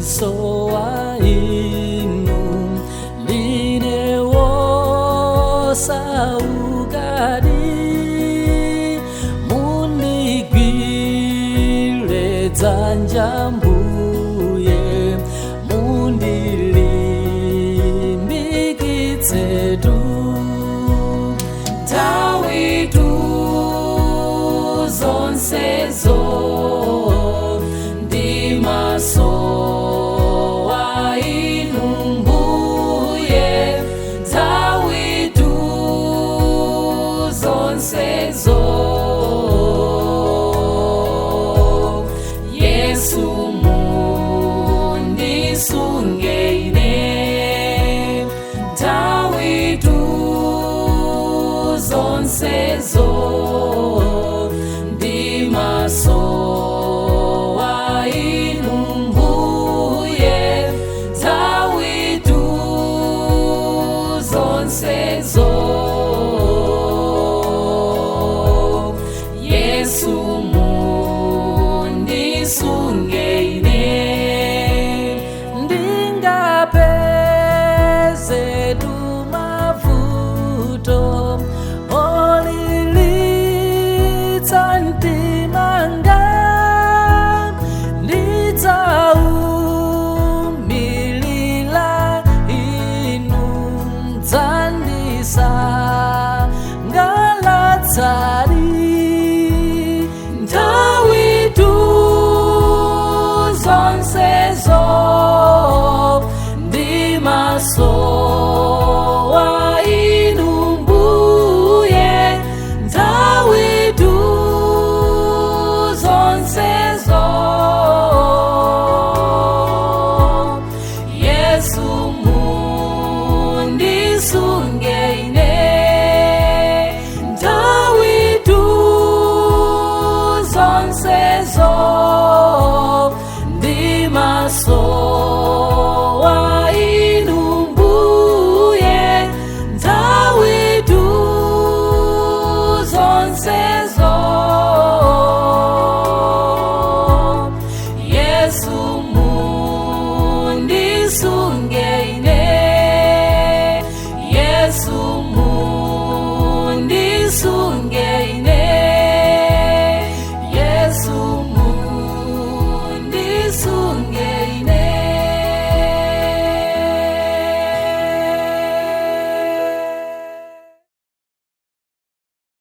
Ndisowa inu, ndine wosaukadi. Mundigwire dzanja mbuye, mundilimbikitsetu. Nthawi tu zonsezo ndimasowa inu mbuye, nthawi tu zonsezo. Yesu mundisunge ine, nthawi tu zonsezo ndimasowa inu mbuye, nthawi tu zonsezo. Yesu mundisunge ine, ndingapeze tumavuto olilitsa mtimanga, ndidzaumilila inu mdzandisangalatsali. Nthawi tu zonsezo ndimasowa inu mbuye, nthawi tu zonsezo. Yesu mundisunge ine, nthawi tu zonsezo ndimasowa inu mbuye, nthawi tu zonsezo. Yesu mundisunge.